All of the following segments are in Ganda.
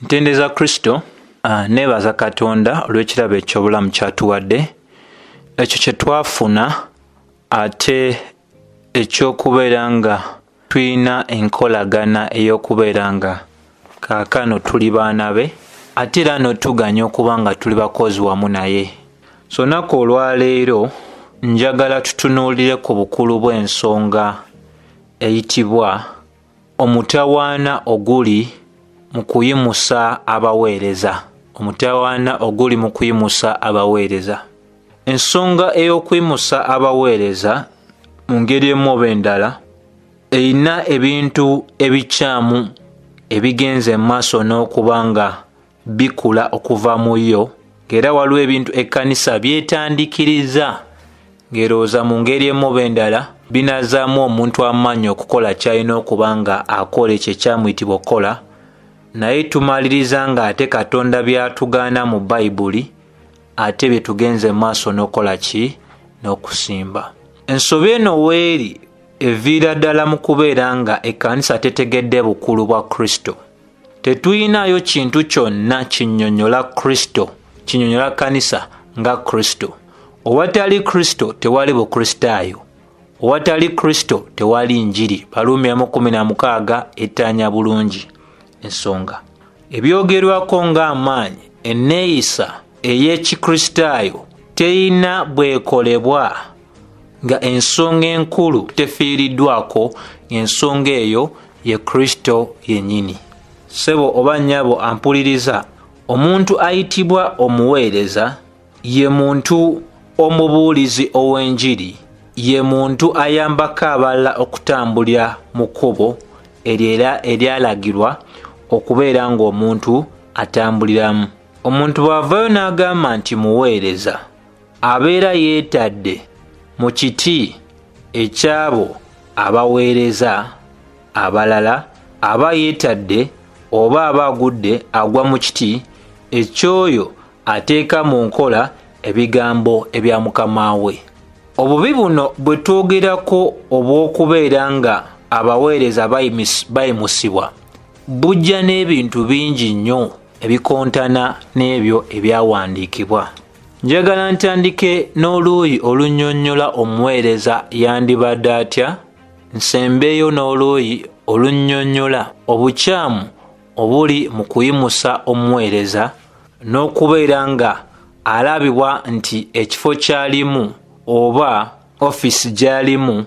Ntendeza Kristo, neebaza Katonda olw'ekirabo eky'obulamu ky'atuwadde, ekyo kye twafuna ate eky'okubeera nga tulina enkolagana ey'okubeera nga kaakano tuli baana be, ate era n'otuganya okuba nga tuli bakozi wamu naye. So olunaku olwaleero njagala tutunuulire ku bukulu bw'ensonga eyitibwa Omutawaana oguli mu kuyimusa abaweereza. Omutawaana oguli mu kuyimusa abaweereza. Ensonga ey'okuyimusa abaweereza mu ngeri emu oba endala erina ebintu ebikyamu ebigenze mu maaso n'okuba nga bikula okuva mu yo, ng'era waliwo ebintu ekkanisa byetandikiriza ng'erowooza mu ngeri emu oba endala binazaamu omuntu amaanyi okukola ky'alina okuba nga akola ekyo ekyamuyitibwa okukola, naye tumaliriza ng'ate Katonda by'atugaana mu Bayibuli ate bye tugenze mu maaso n'okukola ki n'okusimba. Ensobi eno weeri eviira ddala mu kubeera nga ekkanisa tetegedde bukulu bwa Kristo. Tetulinayo kintu kyonna kinnyonnyola Kristo, kinnyonnyola kkanisa nga Kristo. Owatali Kristo tewali Bukristaayo. Owatali Kristo tewali njiri. Baruumi 16 ettaanya bulungi ensonga. Ebyogerwako ng'amaanyi, enneeyisa ey'Ekikristaayo terina bw'ekolebwa nga ensonga enkulu tefiiriddwako, ng'ensonga eyo ye Kristo yennyini. Ssebo oba nnyabo ampuliriza, omuntu ayitibwa omuweereza ye muntu omubuulizi ow'enjiri, ye muntu ayambako abalala okutambulira mu kkubo eryo era eryalagirwa okubeera ng'omuntu atambuliramu. Omuntu bw'avaayo n'agamba nti muweereza, abeera yeetadde mu kiti eky'abo abaweereza abalala, aba yeetadde oba aba agudde agwa mu kiti eky'oyo ateeka mu nkola ebigambo ebya mukama we. Obubi buno bwe twogerako obw'okubeera nga abaweereza bayimusibwa bujja n'ebintu bingi nnyo ebikontana n'ebyo ebyawandiikibwa. Njagala ntandike n'oluuyi olunnyonnyola omuweereza yandibadde atya, nsembeeyo n'oluuyi olunnyonnyola obukyamu obuli mu kuyimusa omuweereza n'okubeera nga alabibwa nti ekifo ky'alimu oba ofiisi gy'alimu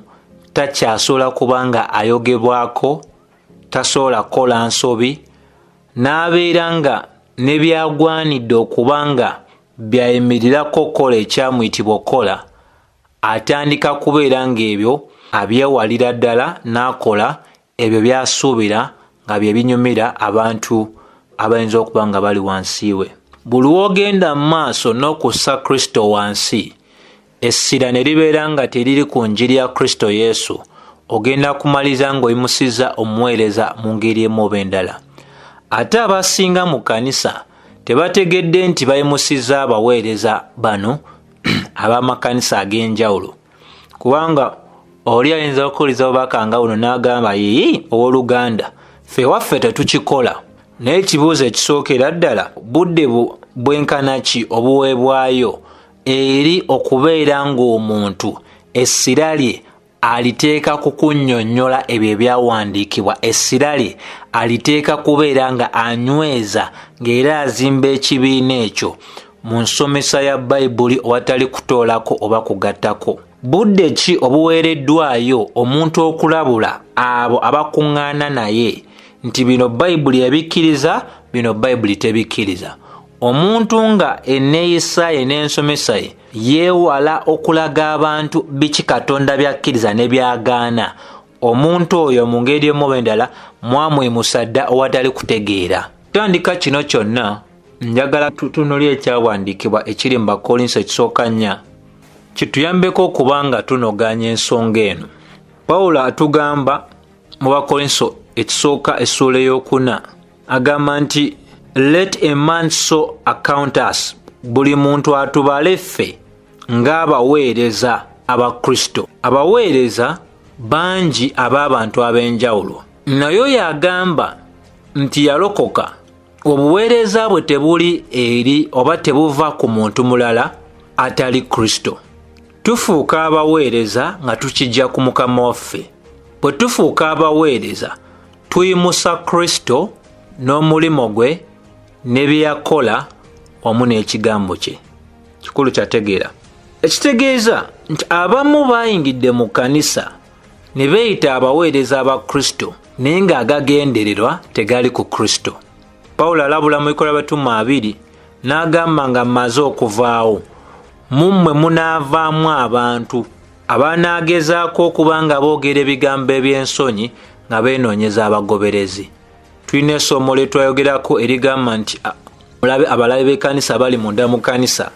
takyasobola kuba nga ayogebwako, tasobola kukola nsobi, n'abeera nga ne by'agwanidde okuba nga by'ayimirirako okukola ekyamuyitibwa okukola, atandika kubeera ng'ebyo abyewalira ddala n'akola ebyo by'asuubira nga bye binyumira abantu abayinza okuba nga bali wansi we. Buli w'ogenda mu maaso n'okussa Kristo wansi, essira ne libeera nga teriri ku njiri ya Kristo Yesu, ogenda kumaliriza ng'oyimusizza omuweereza mu ngeri emu oba endala. Ate abasinga mu kkanisa tebategedde nti bayimusizza abaweereza bano ab'amakanisa ag'enjawulo, kubanga oli ayinza okuwuliza obubaka nga buno n'agamba, yii ow'oluganda, ffe waffe tetukikola. Naye ekibuuzo ekisookera ddala, budde bwenkana ki obuweebwayo eri okubeera ng'omuntu essira lye aliteeka ku kunnyonnyola ebyo ebyawandiikibwa, essira lye aliteeka kubeera nga anyweza ng'era azimba ekibiina ekyo mu nsomesa ya Bayibuli owatali kutoolako oba kugattako? Budde ki obuweereddwayo omuntu okulabula abo abakuŋŋaana naye nti bino Bayibuli ebikkiriza, bino Bayibuli tebikkiriza? Omuntu nga enneeyisa ye n'ensomesa ye yeewala okulaga abantu biki Katonda by'akkiriza ne by'agaana, omuntu oyo mu ngeri emu oba endala mwamwimusa dda owatali kutegeera. Tandika kino kyonna, njagala tutunulire ekyawandiikibwa ekiri mu Bakkolinso ekisooka 4 kituyambeko okuba nga tunogaanya ensonga eno. Pawulo atugamba mu Bakkolinso ekisooka essuula ey'okuna, agamba nti let a man so account us, buli muntu atubale ffe ng'abaweereza aba Kristo. Abaweereza bangi ab'abantu ab'enjawulo, naye oyo agamba nti yalokoka Obuweereza bwe tebuli eri oba tebuva ku muntu mulala atali Kristo. Tufuuka abaweereza nga tukijja ku Mukama waffe. Bwe tufuuka abaweereza, tuyimusa Kristo n'omulimu gwe ne bye yakola wamu n'ekigambo kye. Kikulu kyategeera. Ekitegeeza nti abamu bayingidde mu kkanisa ne beeyita abaweereza aba Kristo, naye ng'agagendererwa tegali ku Kristo. Pawulo alabula mu Bikolwa Batume 2 n'agamba nga mmaze okuvaawo, mu mmwe munaavaamu abantu abanaagezaako okuba nga boogera ebigambo eby'ensonyi nga beenoonyeza abagoberezi. Tulina essomo lye twayogerako erigamba nti abalabe b'ekkanisa bali munda mu kkanisa.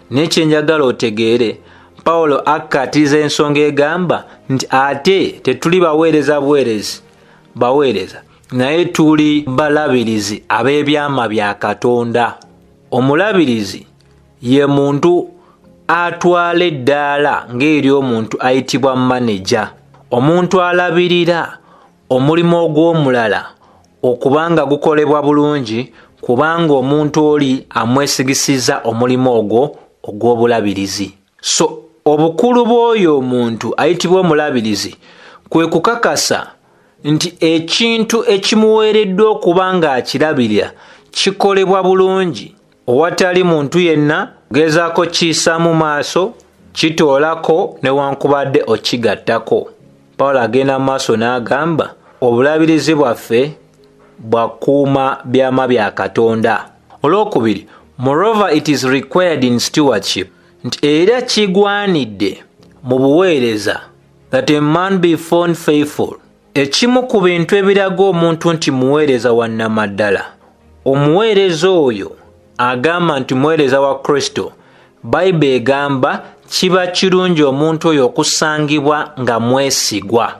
Naye kye njagala otegeere, Pawulo akkaatiriza ensonga egamba nti ate tetuli baweereza buweerezi baweereza, naye tuli balabirizi ab'ebyama bya Katonda. Omulabirizi ye muntu atwala eddaala ng'ery'omuntu ayitibwa maneja, omuntu alabirira omulimu ogw'omulala okubanga gukolebwa bulungi, kubanga omuntu oli amwesigisiza omulimu ogwo ogw'obulabirizi. So obukulu bw'oyo omuntu ayitibwa omulabirizi kwe kukakasa nti ekintu ekimuweereddwa okuba ng'akirabirira kikolebwa bulungi, owatali muntu yenna gezaako kiyisaamu maaso, kitoolako newankubadde okigattako. Pawulo agenda mu maaso n'agamba obulabirizi bwaffe bwakuuma byama bya Katonda. Olwokubiri, moreover it is required in stewardship, nti era kigwanidde mu buweereza that a man be found faithful. Ekimu ku bintu ebiraga omuntu nti muweereza wa nnamaddala, omuweereza oyo agamba nti muweereza wa Kristo, Bayibuli egamba kiba kirungi omuntu oyo okusangibwa nga mwesigwa.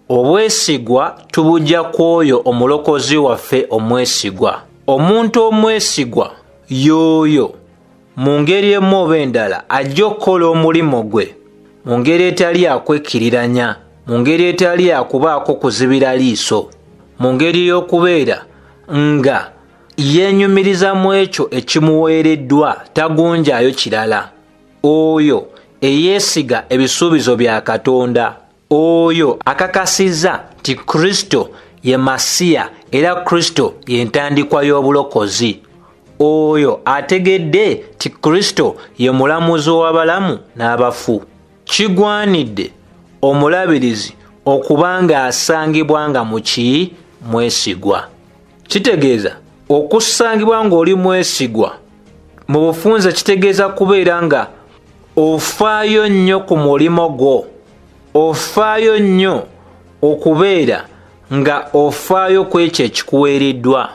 Obwesigwa tubujja ku oyo omulokozi waffe omwesigwa. Omuntu omwesigwa y'oyo mu ngeri emu oba endala ajja okukola omulimu gwe mu ngeri etali yakwekkiriranya, mu ngeri etali yakubaako kuzibira liiso, mu ngeri ey'okubeera nga yeenyumiriza mu ekyo ekimuweereddwa, tagunjaayo kirala. Oyo eyeesiga ebisuubizo bya Katonda, oyo akakasizza nti Kristo ye Masiya era Kristo ye ntandikwa y'obulokozi, oyo ategedde nti Kristo ye mulamuzi w'abalamu n'abafu. Kigwanidde omulabirizi okuba ng'asangibwa nga muki mwesigwa. Kitegeeza okusangibwa ng'oli mwesigwa mu bufunze kitegeeza kubeera nga ofaayo nnyo ku mulimu gwo, ofaayo nnyo okubeera nga ofaayo ku ekyo ekikuweereddwa.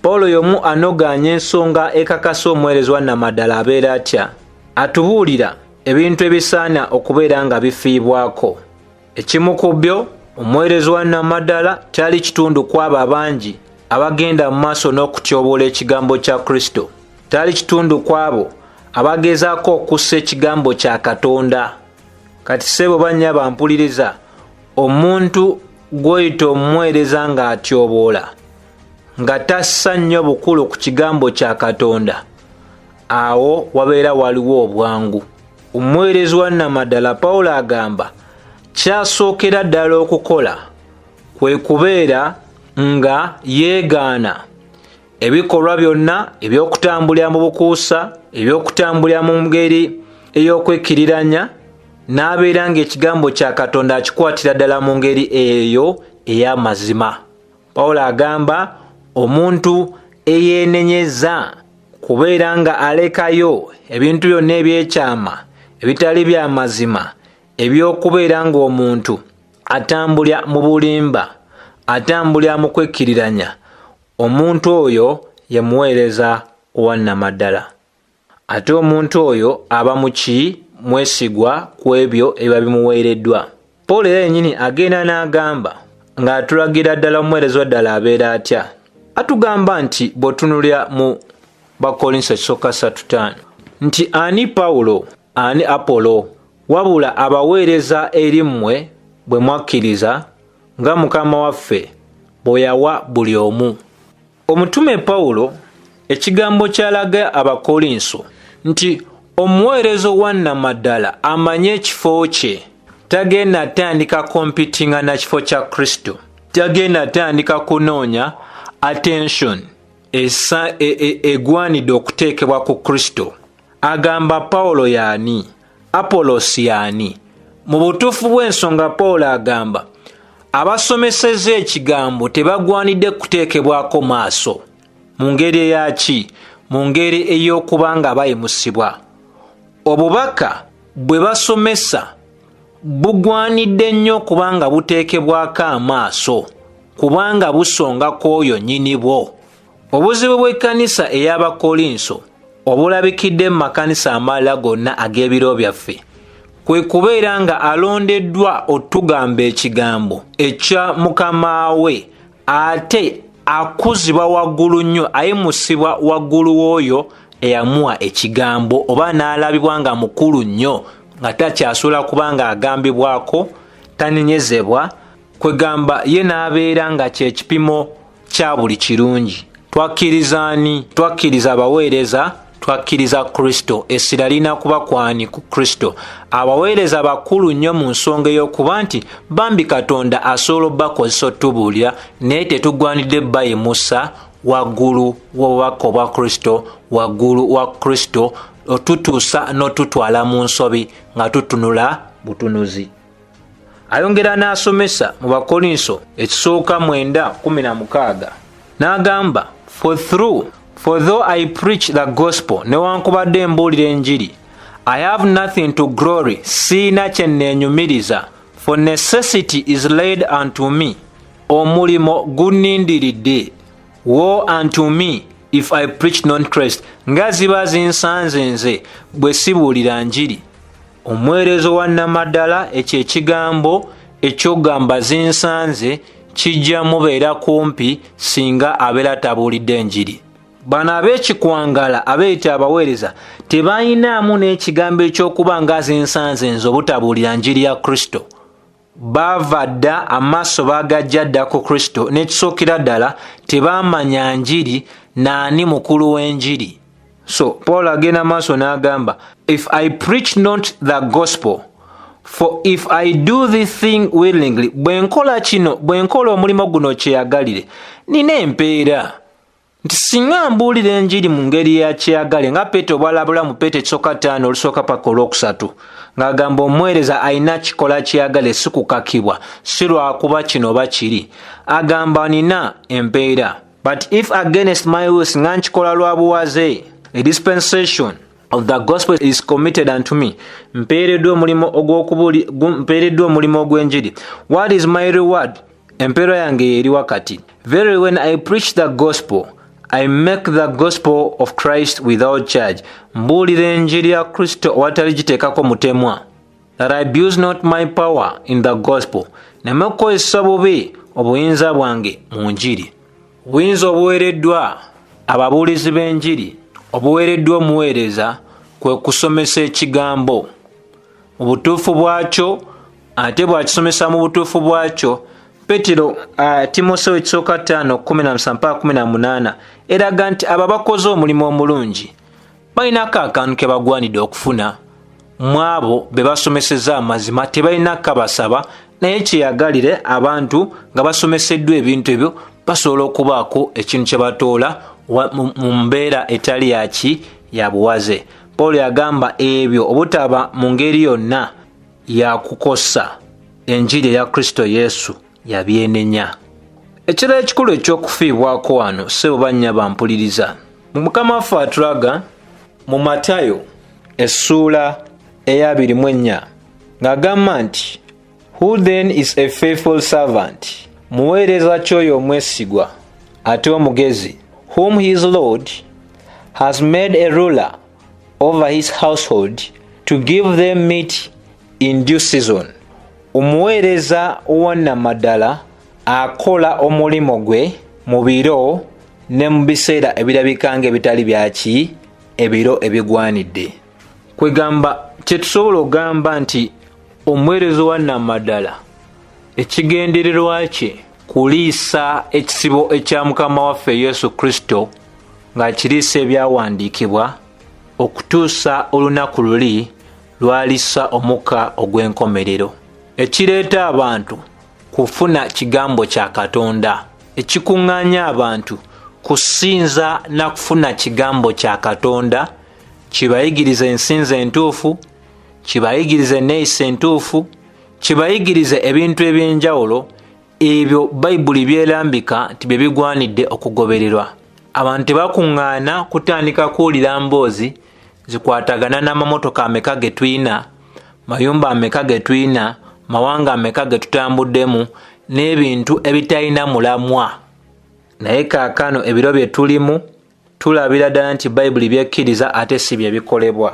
Pawulo y'omu anogaanya ensonga ekakasa omuweereza wa nnamaddala abeera atya. Atubuulira ebintu ebisaana okubeera nga bifiibwako. Ekimu ku byo, omuweereza wa nnamaddala tali kitundu ku abo abangi abagenda mu maaso n'okutyoboola ekigambo kya Kristo. Tali kitundu ku abo abagezaako okussa ekigambo kya Katonda. Kati ssebo bannyabo mpuliriza, omuntu gw'oyita omuweereza ng'atyoboola, nga tassa nnyo bukulu ku kigambo kya Katonda, awo wabeera waliwo obwangu. Omuweereza wa nnamaddala Pawulo agamba kyasookera ddala okukola kwe kubeera nga yeegaana ebikolwa byonna eby'okutambulira mu bukuusa, eby'okutambulira mu ngeri ey'okwekkiriranya, n'abeera ng'ekigambo kya Katonda akikwatira ddala mu ngeri eyo ey'amazima. Pawulo agamba omuntu eyeenenyeza kubeera nga alekayo ebintu byonna ebyekyama ebitali bya mazima, eby'okubeera ng'omuntu atambulira mu bulimba, atambulira mu kwekkiriranya, omuntu oyo ye muweereza owa nnamaddala. Ate omuntu oyo aba muki mwesigwa ku ebyo ebiba bimuweereddwa. Pawulo era yennyini agenda n'agamba ng'atulagira ddala omuweereza wa ddala abeera atya. Atugamba nti bw'otunulira mu Bakkolinso ekisooka 3:5 nti ani Pawulo, ani Apolo, wabula abaweereza eri mmwe bwe mwakkiriza nga Mukama waffe bwe yawa buli omu. Omutume Pawulo ekigambo ky'alaga Abakolinso nti omuweereza owa nnamaddala amanye ekifo kye, tagenda tandika competinga na kifo kya Kristo, tagenda tandika kunoonya attention egwanidde okuteekebwa ku Kristo. Agamba Pawulo y'ani, Apollos y'ani? Mu butuufu bw'ensonga Pawulo agamba abasomeseza ekigambo tebagwanidde kuteekebwako maaso. Mu ngeri eyaki? Mu ngeri ey'okuba nga bayimusibwa. Obubaka bwe basomesa bugwanidde nnyo okuba nga buteekebwako amaaso, kubanga busonga ku oyo nnyini bwo. Obuzibu bw'ekkanisa ey'Abakolinso obulabikidde mu makanisa amalala gonna ag'ebiro byaffe kwe kubeera nga alondeddwa otugamba ekigambo ekya Mukama we, ate akuzibwa waggulu nnyo, ayimusibwa waggulu w'oyo eyamuwa ekigambo, oba n'alabibwa nga mukulu nnyo nga takyasobola kuba nga agambibwako, tanenyezebwa, kwegamba ye n'abeera nga kye kipimo kya buli kirungi. Twakkiriza ani? Twakkiriza abaweereza, twakkiriza Kristo. Essira lirina kuba kwani? Ku Kristo. Abaweereza bakulu nnyo mu nsonga ey'okuba nti bambi Katonda asobola obbakozesa otubuulira, naye tetugwanidde bayimusa waggulu w'obubaka obwa Kristo, waggulu wa Kristo, otutuusa n'otutwala mu nsobi nga tutunula butunuzi. Ayongera n'asomesa mu Bakolinso ekisooka 9:16 n'agamba, For though I preach the gospel, newankubadde mbuulira enjiri, I have nothing to glory, siina kye neenyumiriza, for necessity is laid unto me, omulimo gunnindiridde. Woe unto me if I preach not Christ, nga ziba zinsanze nze bwe sibuulira njiri. Omuweereza wa nnamaddala ekyo ekigambo eky'okugamba zinsanze kijja mubeera kumpi singa abeera tabuulidde enjiri. Bano ab'ekikwangala abeeyita abaweereza tebayinaamu n'ekigambo eky'okuba nga zinsanze nze obutabuulira njiri ya Kristo. Baava dda, amaaso baagajja dda ku Kristo, n'ekisookera ddala tebaamanya njiri naani mukulu w'enjiri. So Paul agenda maaso n'agamba, if I preach not the gospel, for if I do this thing willingly, bwe nkola kino, bwe nkola omulimu guno kyeyagalire, nina empeera. Nti singa mbuulira enjiri mu ngeri ya kyeyagale, nga Peetero bw'alabula mu Peetero ekisooka 5 olusooka paka olwokusatu, ng'agamba omuweereza alina kikola kyeyagale, si kukakibwa, si lwakuba kino oba kiri. Agamba nina empeera. But if against my will, singa nkikola lwa buwaze, a dispensation of the gospel is committed unto me, mpeereddwa omulimu ogw'okubuli, mpeereddwa omulimu ogw'enjiri. What is my reward? Empeera yange yeri wakati. Very when I preach the gospel, I make the gospel of Christ without charge, mbuulira enjiri ya Kristo owatali giteekako mutemwa. That I abuse not my power in the gospel, neme okukozesa bubi obuyinza bwange mu njiri. Obuyinza obuweereddwa ababuulizi b'enjiri, obuweereddwa omuweereza, kwe kusomesa ekigambo mu butuufu bwakyo, ate bw'akisomesa mu butuufu bwakyo. Peetero, Timoseewo ekisooka 5:17-18 eraga nti abo abakoze omulimu omulungi balinako akantu ke bagwanidde okufuna mu abo be basomeseza amazima. Tebalina kabasaba, naye kyeyagalire abantu nga basomeseddwa ebintu ebyo basobola okubaako ekintu kye batoola mu mbeera etali yaki ya buwaze. Paul yagamba ebyo obutaba mu ngeri yonna yakukosa enjiri eya Kristo Yesu yabyenenya. Ekirala ekikulu ekyokufiibwako wano, ssebo bannya bampuliriza, mu Mukama waffe atulaga mu Matayo essuula eya 24 ng'agamba nti, who then is a faithful servant, muweereza ky'oyo omwesigwa ate omugezi, whom his lord has made a ruler over his household to give them meat in due season. Omuweereza owannamaddala akola omulimu gwe mu biro ne mu biseera ebirabika ng'ebitali byaki, ebiro ebigwanidde. Kwegamba kyetusobola okugamba nti omuweereza owannamaddala ekigendererwa kye Kuliisa ekisibo ekya Mukama waffe Yesu Kristo, ng'akiriisa ebyawandiikibwa okutuusa olunaku luli lwalisa omukka ogw'enkomerero. Ekireeta abantu kufuna kigambo kya Katonda, ekikuŋŋaanya abantu kusinza na kufuna kigambo kya Katonda, kibayigiriza ensinza entuufu, kibayigiriza enneeyisa entuufu, kibayigiriza ebintu eby'enjawulo ebyo Bayibuli byerambika nti bye bigwanidde okugobererwa. Abantu tebakuŋŋaana kutandika kuwulira mboozi zikwatagana n'amamotoka ameka ge tulina, mayumba ameka ge tulina, mawanga ameka ge tutambuddemu, n'ebintu ebitalina mulamwa. Naye kaakano ebiro bye tulimu tulabira ddala nti Bayibuli byekkiriza ate si bye bikolebwa.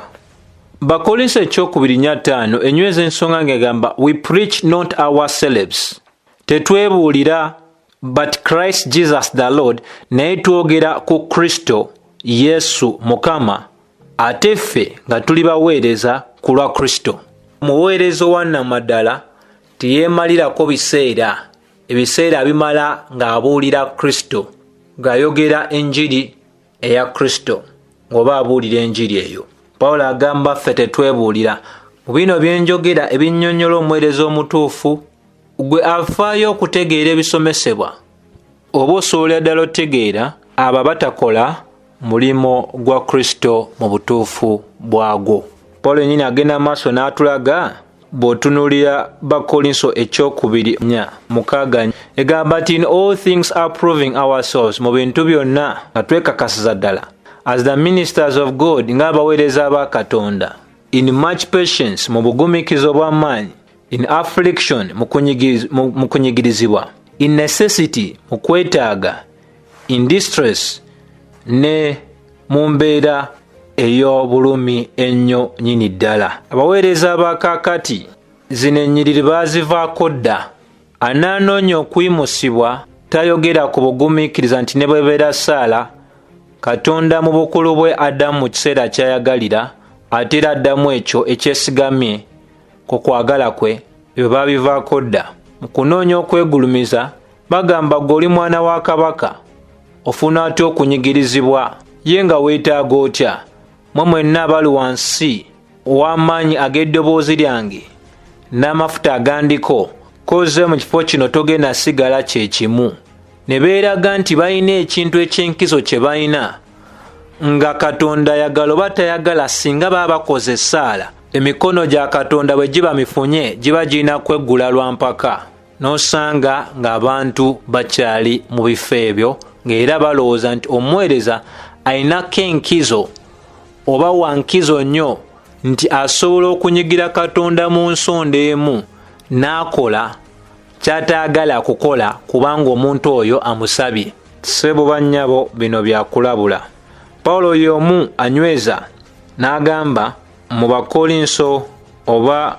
Bakolinso ekyokubiri 5 enyweza ensonga ng'egamba, "We preach not ourselves," tetwebuulira, "but Christ Jesus the Lord," naye twogera ku Kristo Yesu Mukama, ate ffe nga tuli baweereza ku lwa Kristo. Omuweereza owannamaddala teyeemalirako biseera, ebiseera bimala ng'abuulira Kristo, ng'ayogera enjiri eya Kristo, ng'oba abuulira enjiri eyo. Pawulo agamba, ffe tetwebuulira. Mu bino byenjogera ebinnyonnyola omuweereza omutuufu, gwe afaayo okutegeera ebisomesebwa, oba osobolera ddala otegeera abo abatakola mulimo gwa Kristo mu butuufu bwagwo. Pawulo yennyini agenda maaso n'atulaga. Bw'otunuulira Bakolinso ekyokubiri 4:6, egamba nti, "In all things approving ourselves," mu bintu byonna nga twekakasiza ddala, "as the ministers of God," ng'abaweereza ba Katonda, "in much patience," mu bugumiikizo obw'amaanyi, "in affliction," mu kunyigirizibwa, "in necessity," mu kwetaaga, "in distress," ne mu mbeera ey'obulumi ennyo nnyini ddala. Abaweereza ba kaakati zino ennyiriri baazivaako dda. Anaanoonya okuyimusibwa tayogera ku bugumiikiriza, nti ne bwebeera saala, Katonda mu bukulu bwe addamu mu kiseera ky'ayagalira, ate era addamu ekyo ekyesigamye ku kwagala kwe. Ebyo baabivaako dda. Mu kunoonya okwegulumiza bagamba, "Gwe oli mwana wa kabaka, ofuna atya okunyigirizibwa? Ye nga weetaaga otya? Mwe mwenna abali wansi ow'amaanyi ag'eddoboozi lyange n'amafuta agandiko, koze mu kifo kino togenda sigala kye kimu." Ne beeraga nti balina ekintu eky'enkizo kye balina, nga Katonda ayagala oba tayagala, singa baba bakoze essaala, emikono gya Katonda bwe giba mifunye giba girina kweggula lwa mpaka. N'osanga ng'abantu bakyali mu bifo ebyo, ng'era balowooza nti omuweereza alinako enkizo oba wankizo nnyo, nti asobola okunyigira Katonda mu nsonda emu n'akola kyataagala kukola kubanga omuntu oyo amusabye. Ssebo, bannyabo, bino byakulabula. Pawulo y'omu anyweza n'agamba mu Bakolinso, oba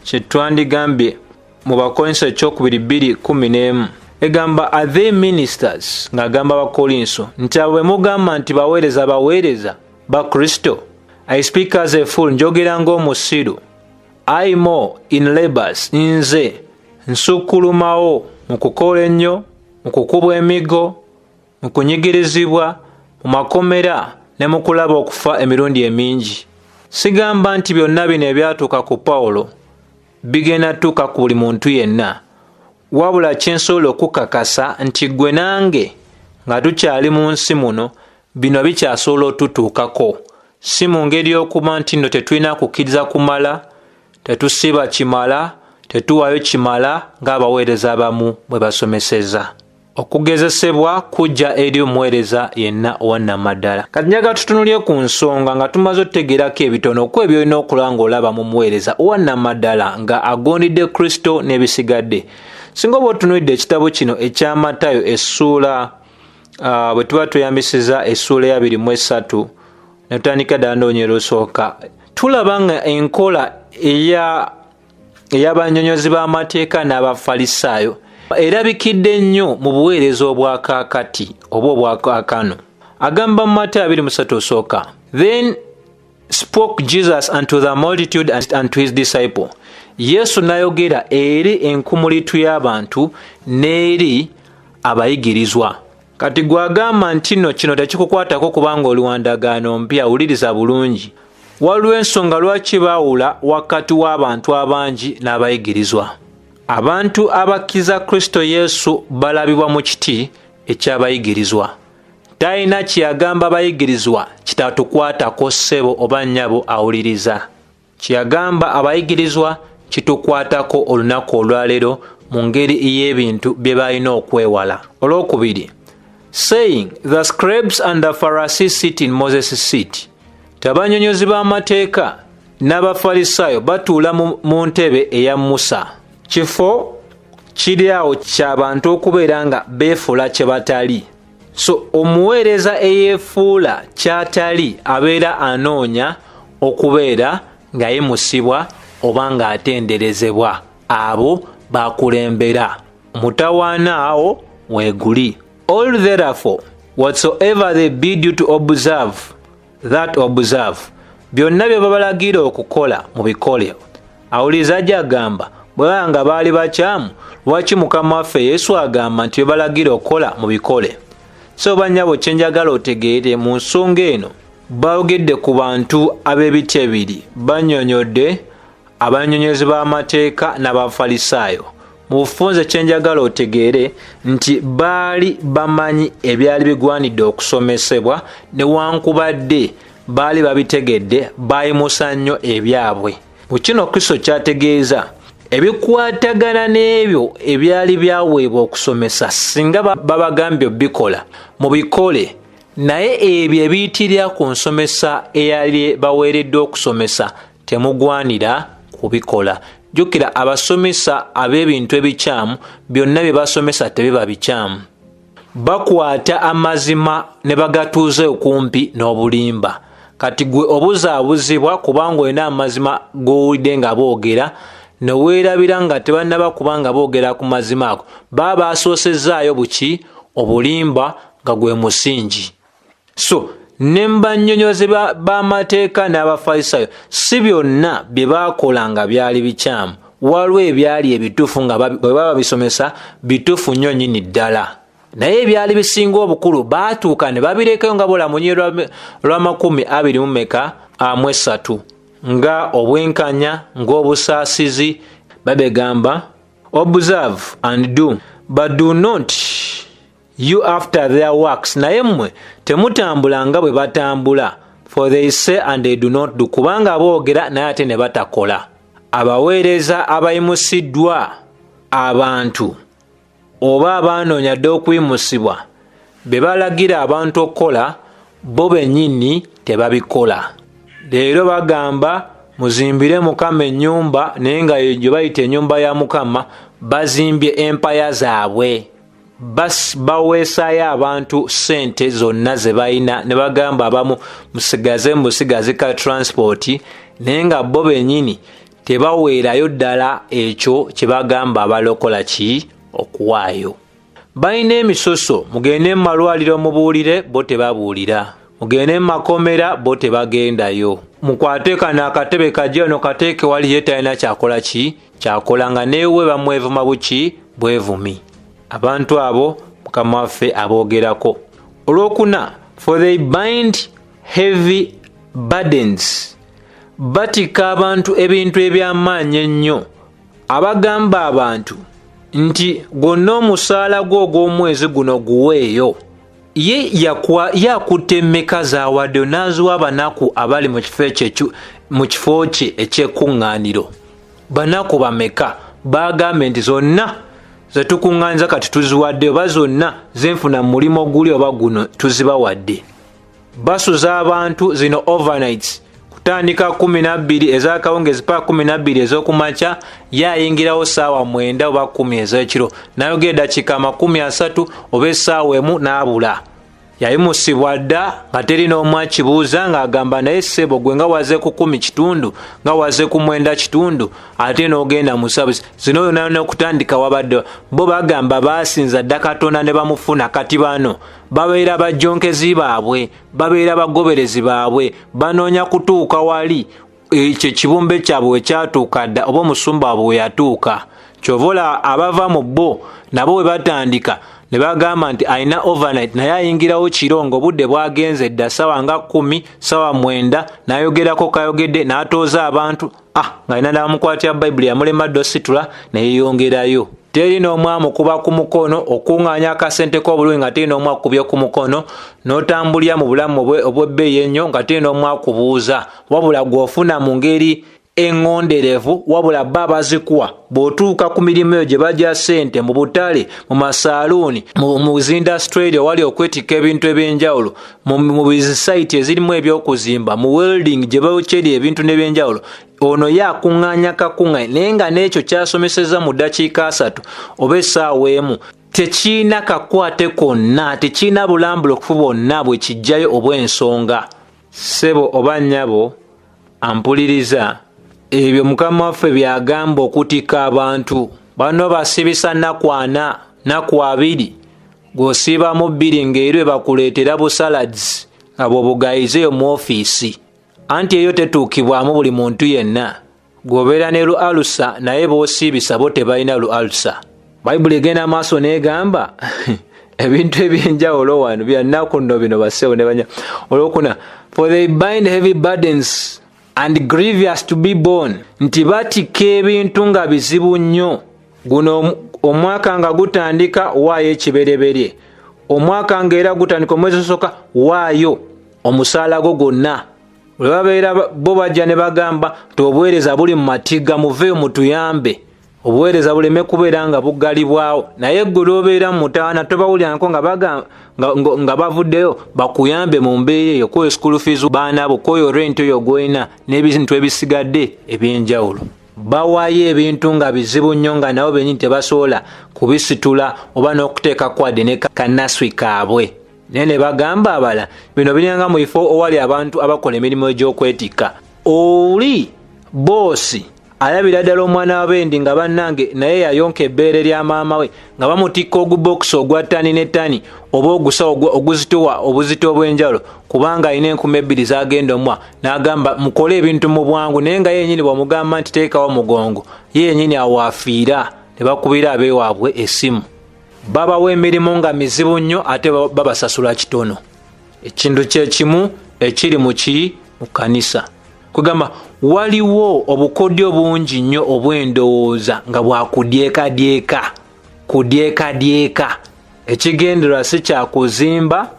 kyetwandigambye mu Bakolinso ekyokubiri 2:11, egamba, "Are they ministers?" ng'agamba Bakolinso nti, "Abo bwe mugamba nti baweereza, baweereza ba Kristo? I speak as a fool," njogera ng'omusiru, "I more in labors," nze nsukkulumawo mu kukola ennyo, mu kukubwa emiggo, mu kunyigirizibwa, mu makomera ne mu kulaba okufa emirundi emingi. Sigamba nti byonna bino ebyatuuka ku Pawulo bigenda tuuka ku buli muntu yenna, wabula kyensobola okukakasa nti gwe nange nga tukyali mu nsi muno, bino bikyasobola otutuukako, si mu ngeri y'okuba nti nno tetulina kukkiriza kumala, tetusiba kimala, tetuwaayo kimala ng'abaweereza abamu bwe basomeseza. Okugezesebwa kujja eri omuweereza yenna owannamaddala. Kati njaga tutunulye ku nsonga nga tumaze otutegeerako ebitono ku ebyolina okulaba ng'olaba mu muweereza owannamaddala nga agondidde Kristo n'ebisigadde. Singa oba otunuulidde ekitabo kino ekya Matayo, essuula bwe tuba tweyambisiza essuula eya 23 ne tutandika ddala ndoonya erusooka, tulaba nga enkola ey'abanyonyozi b'amateeka n'Abafalisaayo erabikidde nnyo mu buweereza obwakaakati oba obwakaakano. Agamba mu Matayo 23 osooka, "Then spoke Jesus unto the multitude and unto his disciple," Yesu n'ayogera eri enkumulitu y'abantu n'eri Abayigirizwa. Kati gwagamba nti nno kino tekikukwatako kubanga oli wa ndagaano mpya, wuliriza bulungi. Waliwo ensonga lwaki baawula wakati w'abantu abangi n'abayigirizwa. Abantu abakkiriza Kristo Yesu balabibwa mu kiti eky'abayigirizwa. Talina kye yagamba abayigirizwa kitatukwatako, ssebo oba nnyabo awuliriza. Kye yagamba abayigirizwa kitukwatako olunaku olwaleero mu ngeri ey'ebintu bye balina okwewala. Olwokubiri, saying, "The scribes and the Pharisees sit in Moses' seat." Tabanyonyozi b'amateeka n'Abafalisaayo batuula mu ntebe eya Musa. Kifo kiri awo ky'abantu okubeera nga beefuula kye batali. So omuweereza eyeefuula ky'atali abeera anoonya okubeera ng'ayimusibwa oba ng'atenderezebwa abo bakulembera. Mutawaana awo weeguli. "All therefore whatsoever they bid you to observe, that observe." Byonna bye babalagira okukola, mubikole. Awuliriza ajja agamba, bwe baba nga baali bakyamu, lwaki Mukama waffe Yesu agamba nti bye balagira okukola mubikole? So bannyabo, kyenjagala otegeere mu nsonga eno, boogedde ku bantu ab'ebiti ebiri. Bannyonnyodde abannyonnyozi b'amateeka n'Abafalisaayo. Mu bufunze, kyenjagala otegeere nti baali bamanyi ebyali bigwanidde okusomesebwa. Newankubadde baali babitegedde, bayimusa nnyo ebyabwe. Mu kino Kristo kyategeeza ebikwatagana n'ebyo ebyali byaweebwa okusomesa, singa babagambye obikola, mubikole, naye ebyo ebiyitirira ku nsomesa eyali baweereddwa okusomesa temugwanira kubikola. Jjukira, abasomesa ab'ebintu ebikyamu, byonna bye basomesa tebiba bikyamu. Bakwata amazima ne bagatuuza okumpi n'obulimba. Kati gwe obuzaabuzibwa kubanga olina amazima g'owulidde nga boogera, ne weerabira nga tebannaba kuba nga boogera ku mazima ago, baba basoosezaayo buki? Obulimba nga gwe musingi. So ne mubannyonnyozi b'amateeka n'Abafalisaayo, si byonna bye baakola nga byali bikyamu. Waliwo ebyali ebituufu nga bwe baba bisomesa bituufu nnyo nnyini ddala, naye ebyali bisinga obukulu baatuuka ne babirekayo, nga bolamunyi lwa 23 nga obwenkanya, ng'obusaasizi. Babegamba, "Observe and do, but do not you after their works." Naye mmwe temutambula nga bwe batambula. "For they say and they do not do." Kubanga boogera naye ate ne batakola. Abaweereza abayimusiddwa abantu oba abaanoonya dde okuyimusibwa, be balagira abantu okukola bo bennyini tebabikola. Leero bagamba, "Muzimbire Mukama ennyumba," naye nga gye bayita ennyumba ya Mukama bazimbye empaya zaabwe. Baweesaayo abantu ssente zonna ze balina ne bagamba abamu, "Musigaze musigaze ka transport," naye nga bo bennyini tebaweerayo ddala ekyo kye bagamba abalokola ki okuwaayo. Balina emisoso, mugende mu malwaliro mubuulire, bo tebabuulira. Mugende mu makomera, bo tebagendayo. Mukwate kano akatebe kajja ono kateeke wali, ye talina kyakola ki kyakola, nga neewe bamwevuma buki bwevumi. Abantu abo Mukama waffe aboogerako. Olwokuna, "For they bind heavy burdens." Batikka abantu ebintu eby'amaanyi ennyo. Abagamba abantu nti gwonna omusaala gwo ogw'omwezi guno guweeyo, ye yakutte emmeka z'awaddeyo n'aziwa abanaku abali mu kifo kye ekyekuŋŋaaniro? Banaku bameka bagambye nti zonna zetukuŋŋaanyiza kati tuziwadde, oba zonna zenfuna mu mulimu guli oba guno tuzibawadde? Basuza abantu zino overnights, kutandika 12 ezakawungezi paka 12 ez'okumakya. Ye ayingirawo saawa 9 oba 10 ez'ekiro, nayogera eddakiika 30 oba essaawa 1 n'abula. Yayimusibwa dda nga teri n'omu akibuuza, ng'agamba, "Naye ssebo gwe nga waze ku 10 kitundu, nga waze ku 9 kitundu, ate n'ogenda mu service zino yonna n'okutandika wabadde." Bo bagamba baasinza dda Katonda ne bamufuna. Kati bano babeera bajjonkezi baabwe, babeera bagoberezi baabwe, banoonya kutuuka wali ekyo ekibumbe kyabwe we kyatuuka dda, oba omusumba waabwe we yatuuka. Kyova olaba abava mu bo nabo bwe batandika Ne bagamba nti alina overnight, naye ayingirawo kiro ng'obudde bwagenze dda, sawa nga 10, sawa 9, n'ayogerako kayogedde, n'atooza abantu, ng'alina n'amukwatira Bayibuli, yamulema dda ositula, neyeyongerayo. Teri n'omu amukuba ku mukono okuŋŋaanya akasente k'obulungi, nga teri n'omu akubye ku mukono, n'otambulira mu bulamu obw'ebbeeyi ennyo, nga teri n'omu akubuuza, wabula gw'ofuna mu ngeri eŋŋonderevu, wabula bo abazikuwa. Bw'otuuka ku mirimu eyo gye bajja ssente, mu butale, mu masaaluuni, mu zindasitulere owali okwetikka ebintu ebyenjawulo, mu bisaiti ezirimu ebyokuzimba, mu welding gye bokyeri ebintu n'ebyenjawulo, ono ye akuŋŋaanya kakuŋŋaanya, naye nga n'ekyo kyasomeseza mu ddakiika 3 oba essaawa 1 tekirina kakwate konna, tekirina bulambulukufu bwonna bwe kijjayo obw'ensonga. Ssebo oba nnyabo ampuliriza, ebyo Mukama waffe by'agamba okutikka abantu. Bano basibisa nnaku 4, nnaku 2, gw'osiibamu 2 ng'eri bakuleetera busalads nga bw'obugayizeeyo mu ofiisi. Anti eyo tetuukibwamu buli muntu yenna. Gw'obeera ne lu alusa, naye b'osiibisa bo tebalina lu alusa. Bayibuli egenda maaso n'egamba ebintu ebyenjawulo wano bya nnaku nno bino, bassebo ne banya. Olwokuna, for they bind heavy burdens and grievous to be borne, nti batikka ebintu nga bizibu nnyo. Guno omwaka nga gutandika, waayo ekibereberye. Omwaka ng'era gutandika, omwezi osooka, waayo omusaala gwo gwonna. Bwe babeera bo bajja ne bagamba nti obuweereza buli mu matiga, muveeyo mutuyambe obuweereza buleme kubeera nga buggalibwawo. Naye ggwe lw'obeera mu mutawaana, tobawulirako nga bavuddeyo bakuyambe mu mbeera eyo, kwoyo school fees baana bo, kwoyo rent oyo gw'olina n'ebintu ebisigadde ebyenjawulo. Bawaayo ebintu nga bizibu nnyo, nga nabo bennyini tebasobola kubisitula oba n'okuteeka kwadde ne kannaswi kaabwe. Naye ne bagamba abala bino biringa mu bifo owali abantu abakola emirimu egy'okwetikka. Oli boosi alabira ddala omwana w'abendi nga bannange naye yayonka ebbeere lya maama we, nga bamutikka ogubokisi ogwa ttani ne ttani oba ogusawo oguzitowa obuzito obw'enjawulo, kubanga alina 2000 z'agenda omuwa, n'agamba mukole ebintu mu bwangu. Naye nga yennyini bw'amugamba nti teekawo mugongo, ye yennyini awo afiira, ne bakubira abeewaabwe essimu. Babawa emirimu nga mizibu nnyo, ate babasasula kitono. Ekintu kye kimu ekiri mu ki mu kkanisa. Kugamba waliwo obukodyo bungi nnyo obw'endowooza nga bwakudyekadyeka, kudyekadyeka. Ekigendererwa si kya kuzimba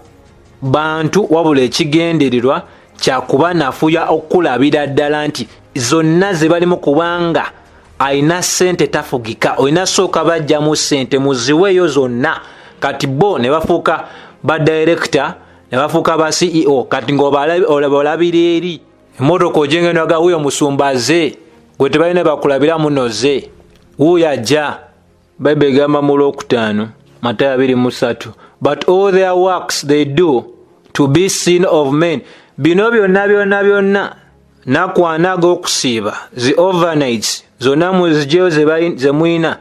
bantu, wabula ekigendererwa kya kubanafuya okulabira ddala nti zonna ze balimu, kubanga alina ssente tafugika, olina sooka bajjamu ssente muziweeyo zonna. Kati bo ne bafuuka ba director, ne bafuuka ba CEO. Kati ng'olabira eri emmotoka ojengendaga, wuuyo musumba ze gwe tebalina bakulabira muno ze wuuyo ajja. Bayibuli egamba mu Lwokutaano, Matayo 23, but all their works they do to be seen of men. Bino byonna byonna byonna, nakwana ag'okusiiba, zi overnights zonna muzigyeyo ze mulina,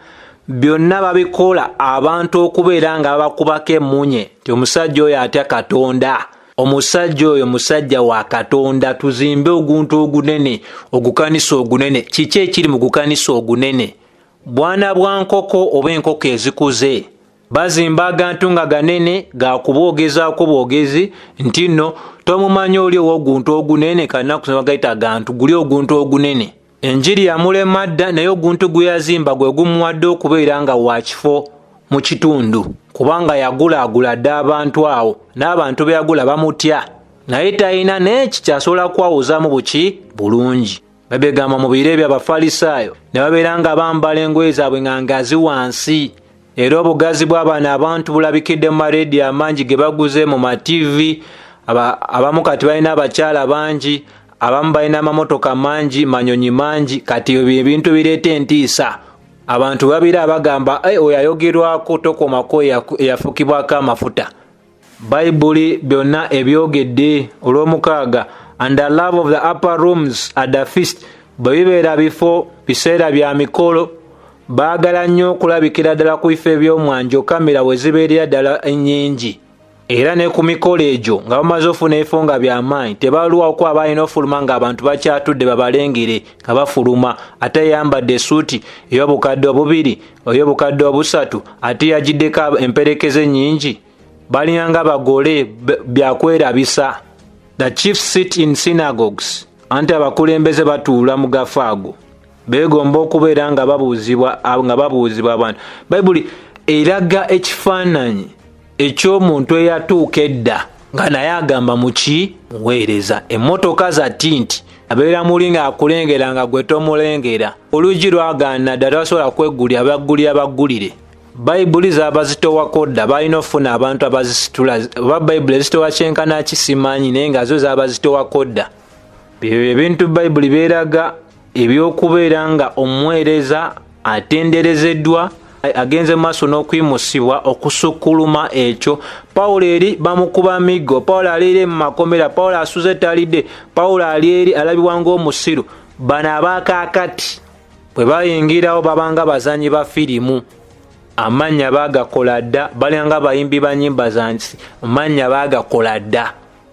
byonna babikola abantu okubeera nga babakubako emmunye nti omusajja oyo atya Katonda, omusajja oyo musajja wa Katonda, tuzimbe oguntu ogunene, ogukanisa ogunene. Kiki ekiri mu gukanisa ogunene? Bwana bwa nkoko oba enkoko ezikuze. Bazimba agantu nga ganene gakuboogezaako bwogezi nti nno tomumanyi oli ow'oguntu ogunene, kanaku bagayita agantu guli oguntu ogunene. Enjiri yamulema dda, naye oguntu gwe yazimba gwe gumuwadde okubeera nga wa kifo mu kitundu, kubanga yagulaagula dda abantu awo, n'abantu be yagula bamutya, naye talina n'eki kyasobola kwawuzamu buki bulungi. Babegamba mu biro ebyo Abafalisaayo ne babeera nga bambala engoye zaabwe nga ngazi wansi, era obugazi bw'abano abantu bulabikidde mu mareediyo amangi ge baguze, mu mativi. Abamu kati balina abakyala bangi, abamu balina amamotoka mangi, manyonyi mangi. Kati ebyo ebintu bireeta entiisa. Abantu babira abagamba, oyo ayogerwako tokomako eyafukibwako amafuta. Bayibuli byonna ebyogedde. Olw'omukaaga, and the love of the upper rooms at the feast. Bwe bibeera bifo biseera bya mikolo, baagala nnyo okulabikira ddala ku bifo eby'omwanjo, kamera we zibeerera ddala ennyingi. Era ne ku mikolo egyo nga bamaze ofuna ebifo nga byamaanyi, tebalwawo kuba balina ofuluma ng'abantu bakyatudde babalengere nga bafuluma. Ate eyambadde essuuti ey'obukadde 2, ey'obukadde 3, ate yagiddeko emperekeze nnyingi. Balina nga bagole byakwerabisa. The chiefs sit in synagogues. Anti abakulembeze batuula mu gafo ago. Beegomba okubeera nga babuuzibwa abantu. Bayibuli eraga ekifaananyi eky'omuntu eyatuuka edda nga naye agamba muki muweereza. Emmotoka za tinti abeera muli ng'akulengera nga gwe tomulengera. Oluggi lwagaana dda, tasobola kweggulira, baggulira baggulire. Bayibuli zaabazitowako dda, balina okufuna abantu abazisitula. Oba Bayibuli ezitowa kyenkana ki simanyi, naye nga zo zaabazitowako dda. Byebyo ebintu Bayibuli byeraga eby'okubeera nga omuweereza atenderezeddwa, agenze maaso n'okuyimusibwa okusukkuluma ekyo. Pawulo eri bamukuba miggo, Pawulo ali eri mu makomera, Pawulo asuze talidde, Pawulo ali eri alabibwa ng'omusiru. Bano abaakaakati bwe bayingirawo babanga bazanyi ba firimu, amannya baagakola dda, balina bayimbi ba nnyimba za nsi, amannya baagakola dda.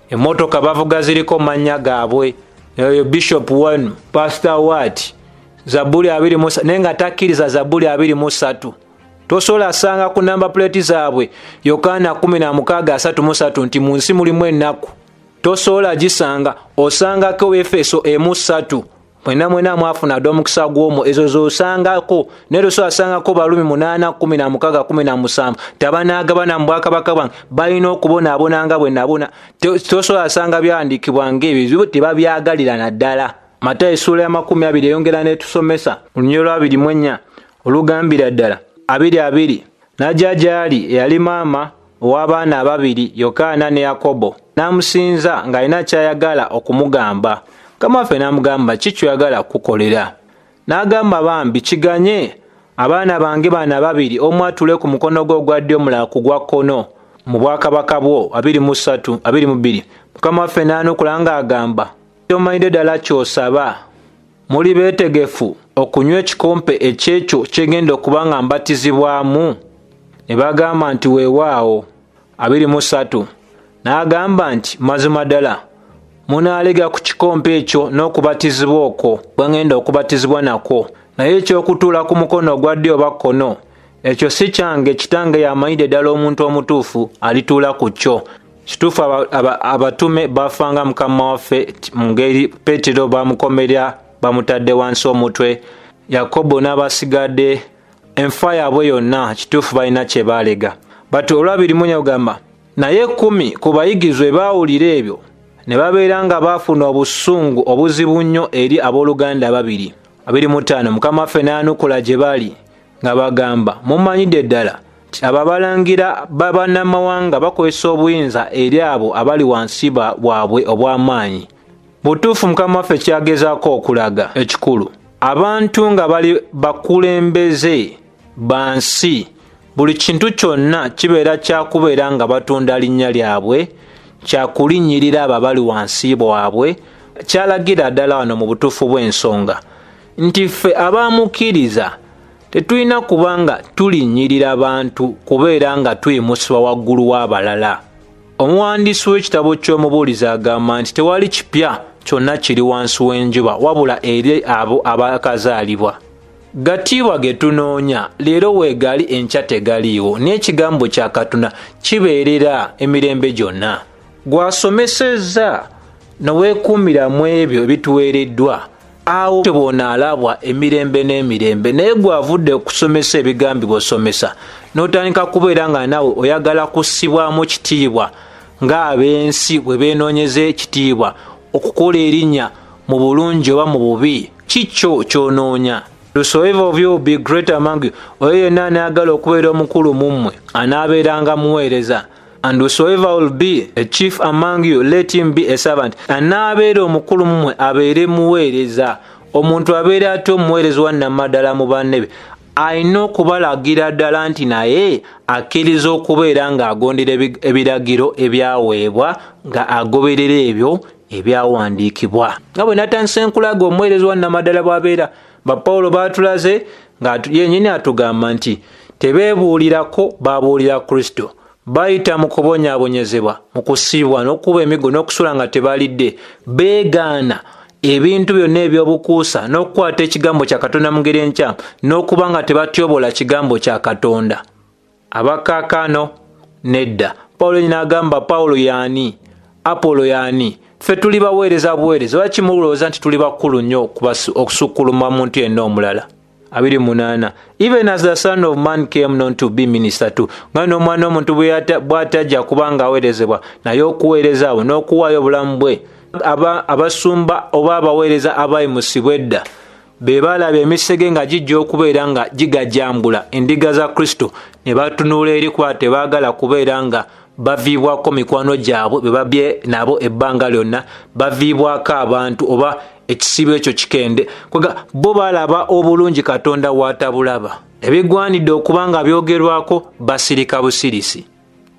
Emmotoka bavuga ziriko mannya gaabwe. Oyo Bishop wanu, Pastor what, Zabbuli 23, naye nga takkiriza Zabbuli 23. Tosobola sanga ku number plate zaabwe Yokaana 16:33 nti mu nsi mulimu ennaku. Tosobola gisanga, osangako Efeso 1:3. Mwena mwena mwafuna dda omukisa gw'omwo, ezo z'osangako. Naye tosobola sangako Balumi 8:16-17 tabanaagabana mu bwakabaka bwange, balina okubonaabona nga bwe nabona. Tosobola sanga byawandiikibwa ng'ebyo, tebabyagalira naddala. Matayo essuula ya 20 eyongera n'etusomesa mu lunyiriri lwa 24 olugambira ddala 22, n'ajja gy'ali eyali maama ow'abaana ababiri, Yokaana ne Yakobo, n'amusinza ng'alina ky'ayagala okumugamba. Mukama waffe n'amugamba, ki ky'oyagala kukukolera? N'agamba, bambi kiganye abaana bange bano ababiri, omu atuule ku mukono gwe ogwa ddyo, omulala ku gwa kkono mu bwakabaka bwo. 23, 22. Mukama waffe n'anukula ng'agamba, tomanyidde ddala ky'osaba. Muli beetegefu okunywa ekikompe eky'ekyo kyegenda okuba nga mbatizibwamu? Ne bagamba nti weewaawo. 23. N'agamba nti mazima ddala munaalega ku kikompe ekyo n'okubatizibwa okwo bwe ngenda okubatizibwa nakwo. Naye ekyokutuula ku mukono ogwa ddyo oba kkono, ekyo si kyange, kitange y'amanyidde ddala omuntu omutuufu alituula ku kyo. Kituufu abatume baafanga Mukama waffe mu ngeri Peetero bamukomerera, bamutadde wansi omutwe, Yakobo n'abasigadde enfa yaabwe yonna, kituufu balina kye baalega. But olwabiri mu ogamba, naye 10 ku bayigirizwa baawulira ebyo ne babeera nga baafuna obusungu obuzibu nnyo eri abooluganda ababiri. 25. Mukama waffe n'anukula gye bali nga bagamba, mumanyidde ddala nti abo abalangira bannamawanga bakozesa obuyinza eri abo abali wansi bwabwe obw'amaanyi. Butuufu Mukama waffe kyagezaako okulaga ekikulu, abantu nga bali bakulembeze ba nsi, buli kintu kyonna kibeera kyakubeera nga batunda linnya lyabwe, kyakulinnyirira abo abali wansi bwabwe. Kyalagira ddala wano mu butuufu bw'ensonga nti ffe abamukkiriza tetulina kubanga tulinnyirira bantu kubeera nga tuyimusibwa waggulu w'abalala. Omuwandiisi w'ekitabo ky'Omubuulizi agamba nti tewali kipya kyonna kiri wansi w'enjuba wabula eri abo abakazaalibwa. Gatiibwa ge tunoonya leero weegali, enkya tegaliiwo, n'ekigambo kya Katonda kibeerera emirembe gyonna. Gw'asomesezza ne weekuumira mu ebyo ebituweereddwa, awo bw'onaalabwa emirembe n'emirembe. Naye gw'avudde okusomesa ebigambibwa osomesa, n'otandika kubeera nga naawe oyagala kussibwamu kitiibwa ng'ab'ensi bwe beenoonyeza ekitiibwa, okukola erinnya mu bulungi oba mu bubi, kikyo ky'onoonya. Whosoever of you be great among you, oyo yenna anaagala okubeera omukulu mu mmwe anaabeeranga muweereza. And whosoever will be a chief among you, let him be a servant. Anaabeera omukulu mu mmwe abeere muweereza. Omuntu abeera atya omuweereza wa nnamaddala mu banne be? Alina okubalagira ddala nti naye akkiriza okubeera ng'agondera ebiragiro ebyaweebwa, nga agoberera ebyo ebyawandiikibwa. Nga bwe natandise nkulaga omuweereza wa nnamaddala bw'abeera, ba Pawulo baatulaze nga yennyini atugamba nti tebeebuulirako, babuulira Kristo. Bayita mu kubonyaabonyezebwa, mu kusiibwa n'okukuba emiggo n'okusula nga tebalidde. Beegaana ebintu byonna eby'obukuusa n'okukwata ekigambo kya Katonda mu ngeri enkyamu n'okuba nga tebatyobola kigambo kya Katonda. Abakaakano nedda. Pawulo nyina agamba, Pawulo y'ani? Apolo y'ani? Ffe tuli baweereza buweereza. Lwaki mulowooza nti tuli bakulu nnyo okusukkuluma muntu yenna omulala? 28. Even as the Son of Man came not to be ministered to, nga n'Omwana w'omuntu bw'atajja kuba nga aweerezebwa, naye okuweereza abo n'okuwaayo obulamu bwe. Abasumba oba abaweereza abayimusibwa edda be balaba emisege nga gijja okubeera nga gigajambula endiga za Kristo, ne batunula eri, kuba tebaagala kubeera nga baviibwako mikwano gyabwe be babye nabo ebbanga lyonna, baviibwako abantu oba ekisibo ekyo kikende. Kwega bo balaba obulungi Katonda waatabulaba. Ebigwanidde okuba nga byogerwako basirika busirisi.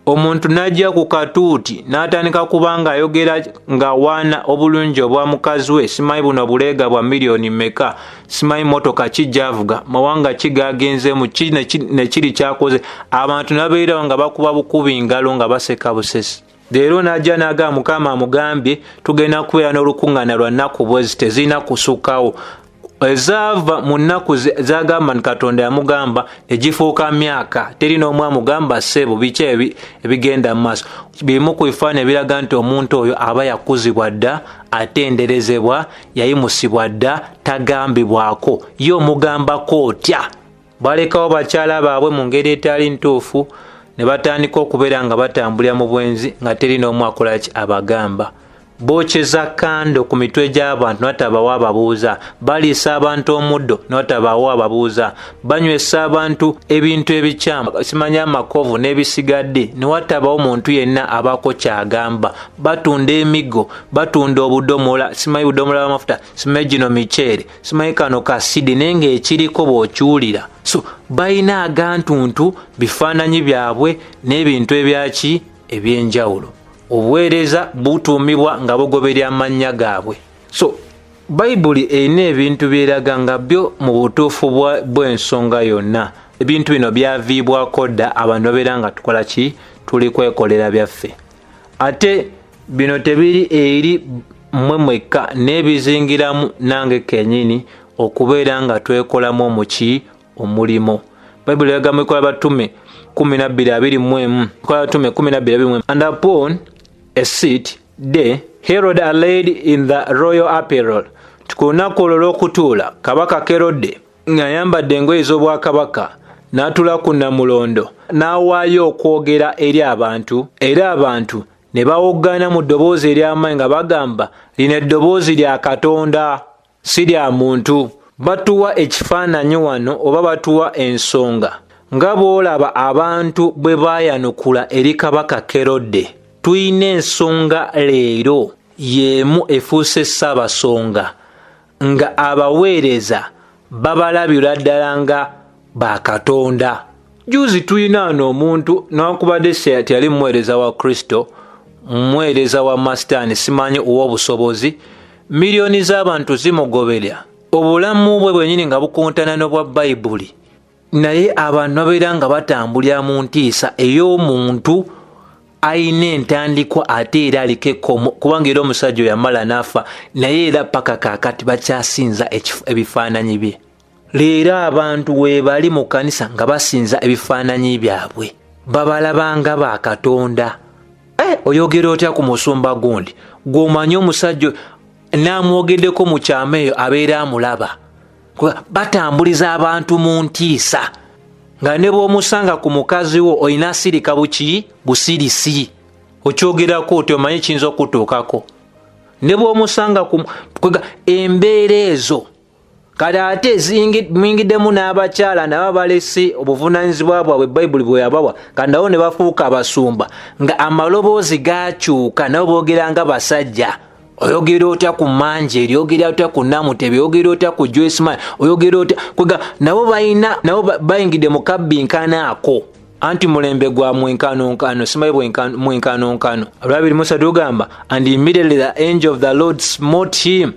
Omuntu n'ajja ku katuuti n'atandika kuba ng'ayogera ng'awaana obulungi obwa mukazi we, simanyi buno buleega bwa miliyoni mmeka, simanyi motoka ki gy'avuga, mawanga ki g'agenzeemu, ki ne kiri kyakoze. Abantu ne babeerawo nga bakuba bukubi ngalo nga baseka busesi. Leero n'ajja n'agamba Mukama amugambye tugenda kubeera n'olukuŋŋaana lwa nnaku bwezi, tezirina kusukkawo. Ezaava mu nnaku zagamba nti Katonda yamugamba ne gifuuka myaka, teri n'omu amugamba ssebo biki ebigenda mu maaso. Bimu ku bifaananyi ebiraga nti omuntu oyo aba yakuzibwa dda, atenderezebwa, yayimusibwa dda, tagambibwako. Ye omugambako otya? Balekawo bakyala baabwe mu ngeri etali ntuufu ne batandika okubeera nga batambulira mu bwenzi nga teri n'omu akola ki abagamba. Bookyeza kando ku mitwe gy'abantu n'atabawo ababuuza. Baliisa abantu omuddo n'atabawo ababuuza. Banywesa abantu ebintu ebikyamu, simanyi amakovu n'ebisigadde, ne watabawo muntu yenna abaako ky'agamba. Batunda emiggo, batunda obudomola, simanyi budomola bw'amafuta, simanyi gino miceere, simanyi kano kasidi, naye ng'ekiriko bw'okiwulira. So balina agantuntu, bifaananyi byabwe n'ebintu ebyaki ebyenjawulo. Obuweereza butuumibwa nga bugoberera amannya gaabwe. So Bayibuli erina ebintu byeraga nga byo mu butuufu bw'ensonga yonna. Ebintu bino byaviibwako dda, abantu babeera nga tukola ki? Tuli kwekolera byaffe. Ate bino tebiri eri mmwe mwekka, n'ebizingiramu nange kennyini okubeera nga twekolamu omuki omulimo. Bayibuli eraga mu Bikola Batume 12:21. Bikola Batume 12:21. And upon a set day Herod, arrayed in the royal apparel, ku lunaku olwo olw'okutuula, Kabaka Kerode ng'ayambadde engoye z'obwakabaka n'atuula ku nnamulondo n'awaayo okwogera eri abantu, era abantu ne bawoggana mu ddoboozi ery'amaanyi nga bagamba, lino eddoboozi lya Katonda, si lya muntu. Batuwa ekifaananyi wano oba batuwa ensonga nga bw'olaba abantu bwe baayanukula eri Kabaka Kerode. Tulina ensonga leero y'emu efuuse ssaabasonga, nga abaweereza babalabira ddala nga bakatonda. Juzi tulina wano omuntu, newankubadde teyali muweereza wa Kristo, muweereza wa masitaani, simanyi ow'obusobozi, miliyoni z'abantu zimugoberera, obulamu bwe bwennyini nga bukontana n'obwa Bayibuli, naye abantu babeera nga batambulira mu ntiisa ey'omuntu ayina entandikwa ate era aliko ekkomo, kubanga era omusajja oyo yamala n'afa, naye era paka kaakati bakyasinza ebifaananyi bye. Leero abantu weebali mu kkanisa nga basinza ebifaananyi byabwe, babalabanga bakatonda. Oyogera otya ku musumba gundi gw'omanyi omusajja n'amwogeddeko mu kyama eyo abeera amulaba? Batambuliza abantu mu ntiisa nga ne bw'omusanga ku mukazi wo olina asirika buki busirisi, okyogerako oti omanyi kiyinza okutuukako. Ne bw'omusanga ku embeera ezo. Kati ate muyingiddemu n'abakyala nabo balese obuvunaanyizibwa bwabwe Bayibuli bwe yabawa, kati nabo ne bafuuka abasumba nga amaloboozi gakyuka, nabo boogera nga basajja. Oyogera otya ku Manjeri, oyogera otya ku Namutebi, oyogera otya ku Joyce Meyer, oyogera otya kwega? Nabo balina, nabo bayingidde mu kabbinkano ako, anti mulembe gwa mwenkanonkano, simanyi mwenkanonkano. Olwabiri Musa tugamba, and immediately the angel of the Lord smote him.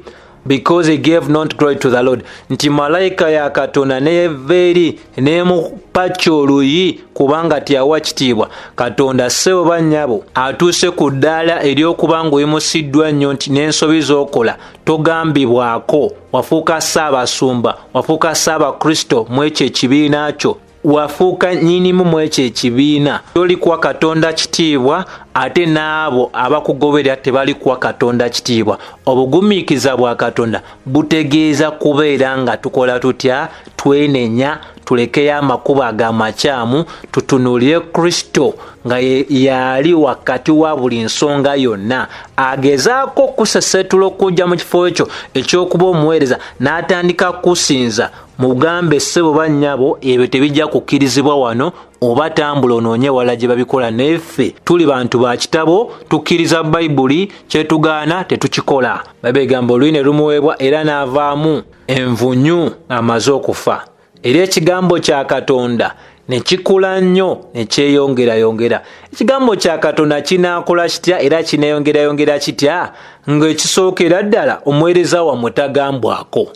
Because he gave not glory to the Lord, nti malayika ya Katonda neva eri nemupacca oluyi kubanga teyawa kitiibwa Katonda. Ssebo, bannyabo, atuuse ku ddaala ery'okuba nga oyimusiddwa nnyo nti n'ensobi z'okola togambibwako. Wafuuka ssaabasumba, wafuuka ssaabakristo mu ekyo ekibiina kyo, wafuuka nnyinimu mu ekyo ekibiina. Toli kuwa Katonda kitiibwa, ate n'abo abakugoberera tebali kuwa Katonda kitiibwa. Obugumiikiriza bwa Katonda butegeeza kubeera nga tukola tutya? Twenenya, tulekeyo amakubo agamakyamu, tutunuulire Kristo nga yali wakati wa buli nsonga yonna. Agezaako okusesetula okujja mu kifo ekyo ekyokuba omuweereza n'atandika kusinza. Mugambe, ssebo, bannyabo, ebyo tebijja kukkirizibwa wano, oba tambula onoonye wala gye babikola. Neffe tuli bantu ba kitabo, tukkiriza Bayibuli, kyetugaana tetukikola. Babegamba oluyi ne lumuweebwa era n'avaamu envunyu amaze okufa. Era ekigambo kya Katonda ne kikula nnyo ne kyeyongerayongera. Ekigambo kya Katonda kinaakola kitya era kineeyongerayongera kitya ng'ekisookera ddala omuweereza wammwe tagambwako?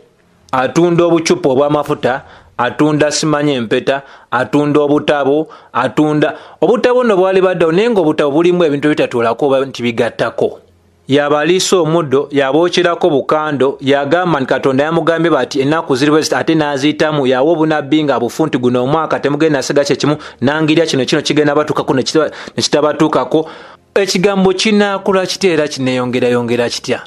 Atunda obucupa obw'amafuta, atunda simanya empeta, atunda obutabo, atunda obutabo nno bwali baddewo, naye ng'obutabo bulimu ebintu ebitatuulako oba nti bigattako. Yabaliisa omuddo, yabookyerako bukando, yagamba nti Katonda yamugambye bati ennaku ziri bwe ziti, ate n'aziyitamu. Yawa obunabbi nga bufu nti guno omwaka temugenda siga kyekimu, nangirya kino, kino kigenda batuukako ne kitabatuukako. Ekigambo kinaakula kitya era kineeyongerayongera kitya?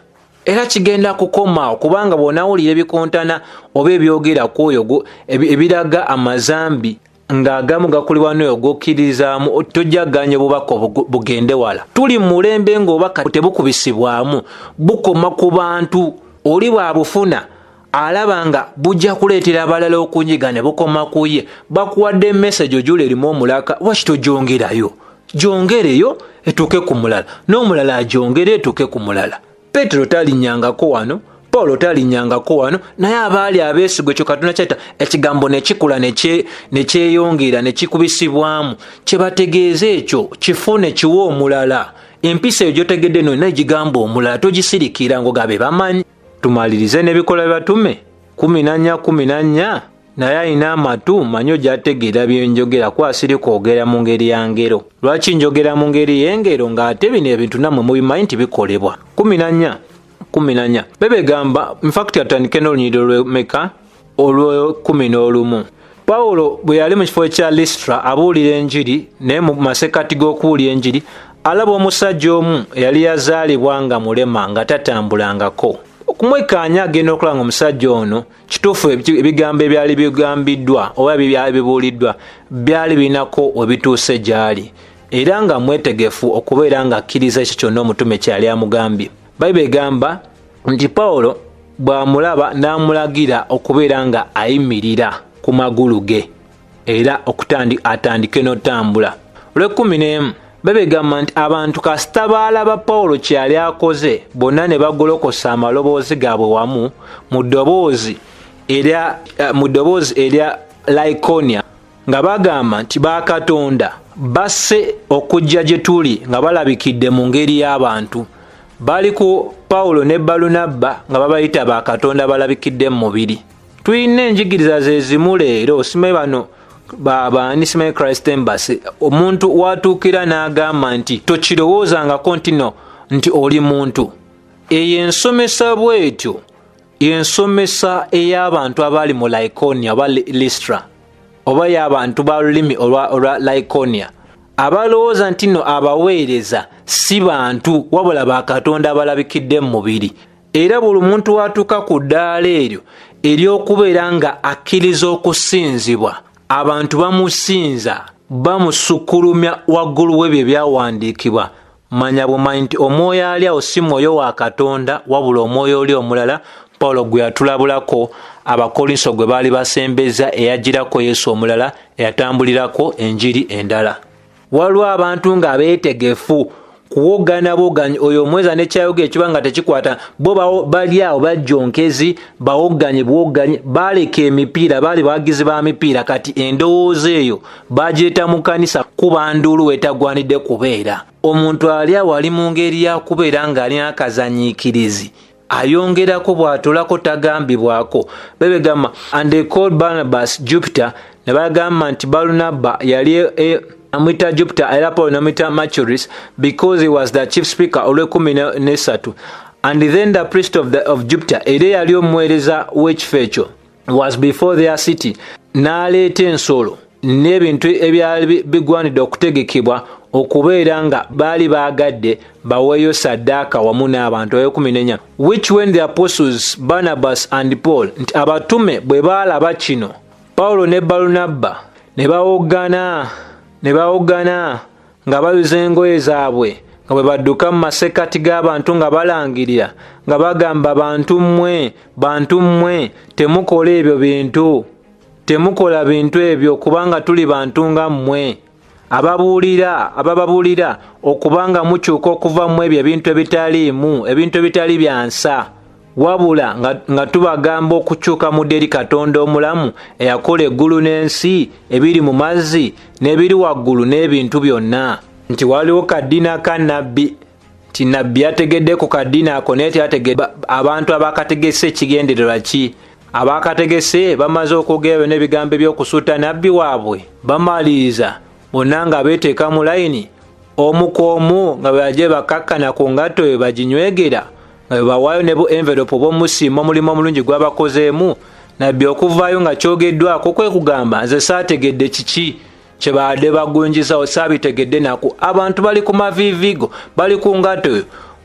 Era kigenda kukomaawo, kubanga bw'onaawulira ebikontana oba ebyogera ku oyo, ebiraga amazambi ng'agamu gakolebwa n'oyo gw'okkirizaamu, tojja kuganya obubaka bugende wala. Tuli mu mulembe ng'obubaka tebukubisibwamu, bukoma ku bantu. Oli bw'abufuna alaba nga bujja kuleetera abalala okunyiga, ne bukoma ku ye. Bakuwadde message ojula erimu omulaka, lwaki togyongerayo? Gyongereyo etuuke ku mulala, n'omulala agyongere etuuke ku mulala. Peetero talinnyangako wano, Pawulo talinnyangako wano, naye abaali abeesigwa, ekyo Katonda kyayita ekigambo ne kikula ne kyeyongera ne kikubisibwamu. Kye bategeeza ekyo kifune kiwa omulala. Empisa eyo gyotegedde no naye gigamba omulala, togisirikira ngogabe bamanyi. Tumalirize n'Ebikolwa Byabatume 14:14. Naye alina amatu, manyi ojjategeera byenjogera, kuba siri kwogera mu ngeri ya ngero. Lwaki njogera mu ngeri y'engero ng'ate bino ebintu nammwe mubimanyi nti bikolebwa? 14:14 bebegamba, infact atandike n'olunyiriri olwemeka? Olw'11. Pawulo bwe yali mu kifo kya Listra abuulira enjiri, naye mu masekati g'okubuulira enjiri alaba omusajja omu eyali yazaalibwa nga mulema, nga tatambulangako. Okumwekkaanya agenda okulaba nga omusajja ono kituufu ebigambo ebyali bigambiddwa oba ebyali bibuuliddwa byali birinako we bituuse gy'ali, era nga mwetegefu okubeera nga akkiriza ekyo kyonna omutume kyali amugambye. Bayibuli egamba nti Pawulo bw'amulaba n'amulagira okubeera nga ayimirira ku magulu ge era atandike n'otambula. Olw'ekumi n'emu babegamba nti abantu kasita baalaba Pawulo kyeyali akoze, bonna ne bagolokosa amaloboozi gaabwe wamu mu ddoboozi erya Lycaonia nga bagamba nti bakatonda basse okujja gye tuli nga balabikidde mu ngeri y'abantu. Bali ku Pawulo ne Balunabba nga babayita bakatonda balabikidde mu mubiri. Tulina enjigiriza ze zimu leero. Simanyi bano babaani, simanyi Christ Embassy. Omuntu watuukira n'agamba nti tokirowoozangako nti no nti oli muntu. Eyo ensomesa bwetyo ensomesa ey'abantu abaali mu Lycaonia oba Lystra, oba y'abantu ba lulimi olwa Lycaonia, abalowooza nti nno abaweereza si bantu wabula bakatonda abalabikidde mu mubiri. Era buli muntu watuuka ku ddaala eryo ery'okubeera nga akkiriza okusinzibwa, abantu bamusinza, bamusukkulumya waggulu w'ebyo ebyawandiikibwa, manya bumanyi nti omwoyo ali awo si mwoyo wa Katonda, wabula omwoyo oli omulala Pawulo gwe yatulabulako Abakolinso gwe baali basembeza, eyagirako Yesu omulala, eyatambulirako enjiri endala. Waliwo abantu nga beetegefu kuwogana bwoganyi oyo omweza nekyayogera ekiba nga tekikwata bo, bali awo bajjonkezi, bawoganye bwoganye. Baleka emipiira, baali bawagizi ba mipiira, kati endowooza eyo bagireeta mu kanisa kuba nduulu wetagwanidde kubeera. Omuntu ali awo ali mu ngeri ya kubeera ng'alina akazanyiikirizi. Ayongerako bw'atolako tagambibwako. Bebegamba, "And they called Barnabas Jupiter," ne bagamba nti Balunabba yali amwita Jupiter, era Paul namwita Mercury, "because he was the chief speaker." Olwekumi nesatu, "And then the priest of Jupiter," era eyali omuweereza w'ekifo ekyo, "was before their city," n'aleeta ensolo n'ebintu ebyali bigwanidde okutegekebwa okubeera nga baali baagadde baweeyo saddaaka wamu n'abantu. 14, "Which when the apostles Barnabas and Paul," nti abatume bwe baalaba kino, Pawulo ne Balunabba ne bawoggana nga bayuza engoye zaabwe, nga bwe badduka mu masekkati g'abantu, nga balangirira nga bagamba, "Bantu mmwe, bantu mmwe, temukola ebyo bintu, temukola bintu ebyo, kubanga tuli bantu nga mmwe ababuulira, abababuulira okubanga mukyuka okuva mu ebyo ebintu ebitaliimu, ebintu ebitali byansa, wabula nga tubagamba okukyuka mudde eri Katonda omulamu, eyakola eggulu n'ensi, ebiri mu mazzi n'ebiri waggulu n'ebintu byonna." Nti waliwo kaddiina ka nabbi, nti nabbi yategedde ku kaddiina ako, naye teyategedde abantu abakategese ekigendererwa ki. Abakategese bamaze okwogera byonna ebigambo ebyokusuuta nabbi waabwe, bamaliriza bonna nga beeteeka mu layini omu ku omu, nga bwe bakakkana ku ngatto bwe baginywegera, nga bwe bawaayo ne bu envelope obw'omusiima omulimu omulungi gwabakozeemu. Nabbi okuvaayo nga kyogeddwako, kwe kugamba, "Nze saategedde kiki kyebaadde bagunjizawo, saabitegedde naku." Abantu bali ku maviivigo, bali ku ngatto yo,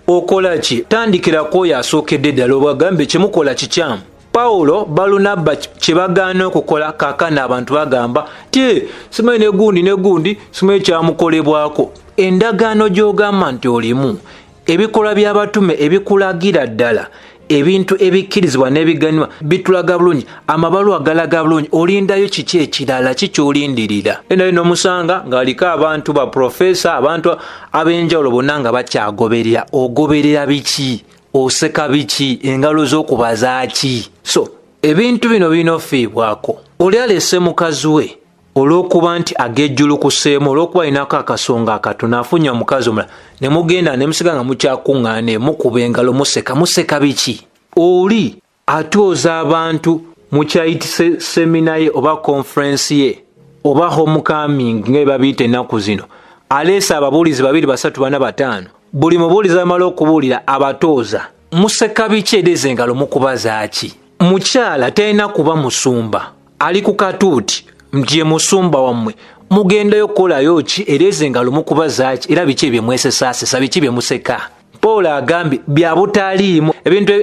okola ki? Tandikirako oyo asookedde ddala, obagambe kyemukola kikyamu. Pawulo, Balunabba kyebagaana okukola, kaakano abantu bagamba ti simanyi negundi negundi, simanyi kyamukolebwako. Endagaano gy'ogamba nti olimu, ebikolwa by'abatume ebikulagira ddala ebintu ebikkirizibwa n'ebiganibwa bitulaga bulungi, amabaluwa galaga bulungi. Olindayo kiki ekirala? Kikyolindirira naye n'omusanga ng'aliko abantu baprofesa, abantu ab'enjawulo bonna nga bakyagoberera. Ogoberera biki? Oseka biki? Engalo z'okubazaaki? So ebintu bino birina ofiibwako. Oli alese mukazi we olw'okuba nti agejjulukuseemu, olw'okuba alinako akasonga akatono, afunye omukazi omulala, ne mugenda ne musiga nga mukyakuŋŋaana, mukuba engalo, museka. Museka biki? Oli atwoza abantu mu kyayitise seminar ye oba conference ye oba homecoming nga babiyita ennaku zino, aleese ababuulizi babiri, basatu, bana, bataano. Buli mubuulizi amala okubuulira abatooza. Museka biki? Ereeza engalo mukuba zaaki? Mukyala talina kuba musumba, ali ku katuuti nti ye musumba wammwe. Mugendayo kukolayo ki? Ereeza engalo mukuba zaaki? Era biki ebye mwesesaasesa? Biki bye museka? Paul agambye bya butaliimu, ebintu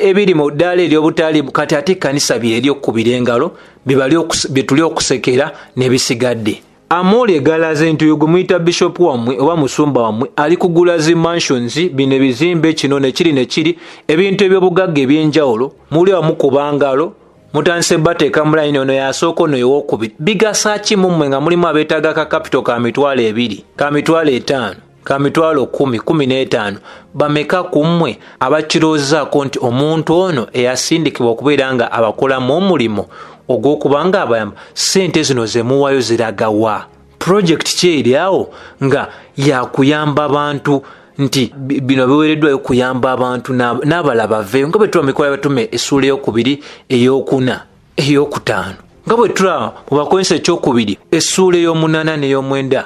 ebiri mu ddaala ery'obutaliimu. Kati ate ekkanisa byeri okukubira engalo, bye tuli okusekera n'ebisigadde. Amooli egalaze nti oyo gwe muyita bishopu wammwe oba musumba wammwe ali kugula zi mansions, bino ebizimbe, kino nekiri nekiri, ebintu ebyobugagga ebyenjawulo. Muli awamu kubangalo, mutandise bateeka mu layini, ono yasooka, ono owokubiri. Bigasa ki mummwe nga mulimu abeetaaga ka capital ka 20,000, ka 50,000, ka 10,000, 15? Bameka ku mmwe abakirowoozaako nti omuntu ono eyasindikibwa okubeera nga abakolamu omulimu ogw'okuba nga abayamba, sente zino zemuwayo ziragawa? Projekiti ki eri awo nga yakuyamba abantu, nti bino biweereddwayo kuyamba abantu n'abalala baveeyo, nga bwe tulaba mikola batume essuula eyokubiri, eyokuna, eyokutaano, nga bwe tulaba mu Bakolinso ekyokubiri essuula ey'omunaana n'ey'omwenda?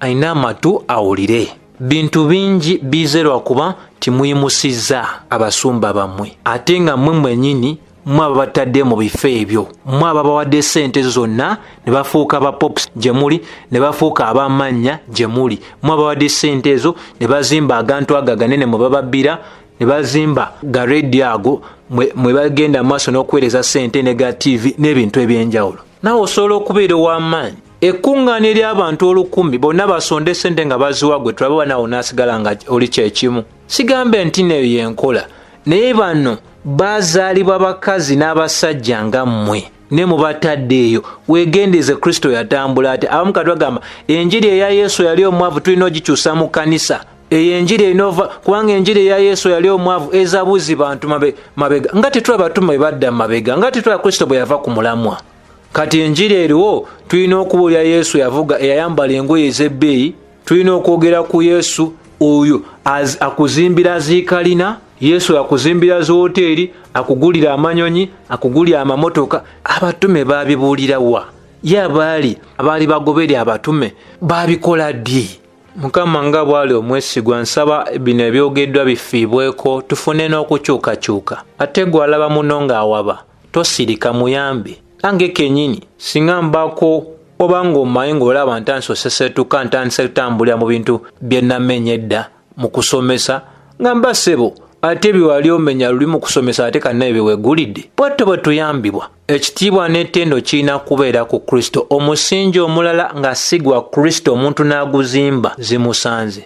Alina amatu awulire. Bintu bingi bize lwakuba timuyimusizza abasumba bammwe, ate nga mmwe mwennyini mmwe ababatadde mu bifo ebyo, mmwe ababawadde sente ezo zonna ne bafuuka ba pops gye muli, ne bafuuka ab'amannya gye muli. Mmwe abawadde sente ezo ne bazimba agantu ago aganene mwe bababbira, ne bazimba ga rediyo ago mwe bagenda maaso n'okuweereza sente, ne ga TV n'ebintu ebyenjawulo. Naawe osobola okubeera ow'amaanyi, ekkuŋŋaana ery'abantu 1000 bonna basonde sente nga baziwa gwe, tulabe banaawe onaasigala nga oli kyekimu. Sigambe nti neyo yenkola, naye bano bazaalibwa bakazi n'abasajja nga mmwe, ne mubatadde eyo. Weegendeze. Kristo yatambula ate abamu kati bagamba enjiri eya Yesu yali omwavu tulina ogikyusa mu kkanisa. Eyo enjiri enova, kubanga enjiri eya Yesu yali omwavu ezabuzi bantu mabega, nga tetulaba batume badda mabega, nga tetulaba Kristo bwe yava ku mulamwa. Kati enjiri eriwo, tulina okubuulira Yesu yavuga, eyayambala engoye ez'ebbeeyi. Tulina okwogera ku Yesu oyo akuzimbira ziikalina. Yesu akuzimbira ziwoteeri, akugulira amanyonyi, akugulira amamotoka. Abatume babibuulira wa? Ye abaali abaali bagoberi abatume babikola ddi? Mukama nga bw'ali omwesigwa, nsaba bino ebyogeddwa bifiibweko, tufune n'okukyukakyuka. Ate gwe alaba muno ng'awaba, tosirika, muyambe. Nange kenyini singa mbaako oba ng'omanyi ng'olaba ntandise osesetuka, ntandise kutambulira mu bintu bye namenya edda mu kusomesa, nga mba ssebo, ate bye wali omenya luli mu kusomesa, ate kannaye bye weegulidde. Bwatyo bwe tuyambibwa. Ekitiibwa n'ettendo kirina kubeera ku Kristo. Omusingi omulala nga si gwa Kristo omuntu n'aguzimba, zimusanze.